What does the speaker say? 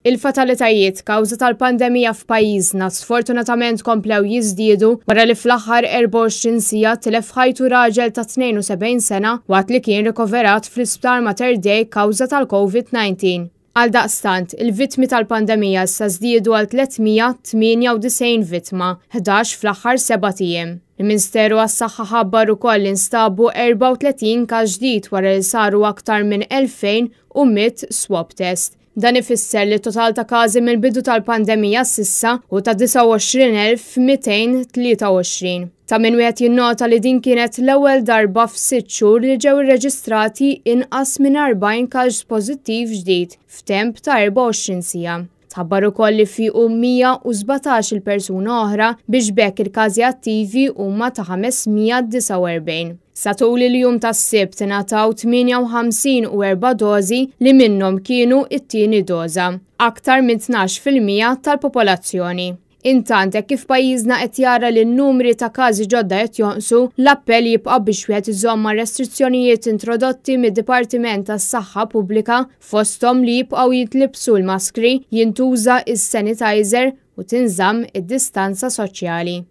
Il-fatalitajiet kawża tal-pandemija f'pajjiżna sfortunatament komplew jiżdiedu wara li fl-aħħar 24 siegħa tilef ħajtu raġel ta' 72 sena waqt li kien rikoverat fl-Isptar Mater Dei kawża tal-COVID-19. Għaldaqstant, il-vittmi tal-pandemija issa żdiedu għal 398 vittma, 11 fl-aħħar sebat ijiem. Il-Ministeru għas-Saħħa ħabbar ukoll li nstabu 34 każ ġdid wara li saru aktar minn 2100 swab test. Dan ifisser li total ta' każi mill-bidu tal-pandemija s'issa hu ta' 29,223. Ta' min wieħed jinnota li din kienet l-ewwel darba f'sitt xhur li ġew irreġistrati inqas minn 40 każ pożittiv ġdid f'temp ta' 24 siegħa. Tħabbar ukoll li fiequ 117-il persuna oħra biex b'hekk il-każi attivi huma ta' 549. Sa tul il-jum tas-Sibt ingħataw 58 u erba' dożi li minnhom kienu t-tieni doża, aktar minn 12% tal-popolazzjoni. Intant, hekk kif pajjiżna qed jara li n-numri ta' każi ġodda qed jonqsu, l-appell jibqa' biex wieħed iżomm mar-restrizzjonijiet introdotti mid-Dipartiment tas-Saħħa Pubblika fosthom li jibqgħu jintlibsu l-maskri, jintuża s-sanitizer u tinżamm id-distanza soċjali.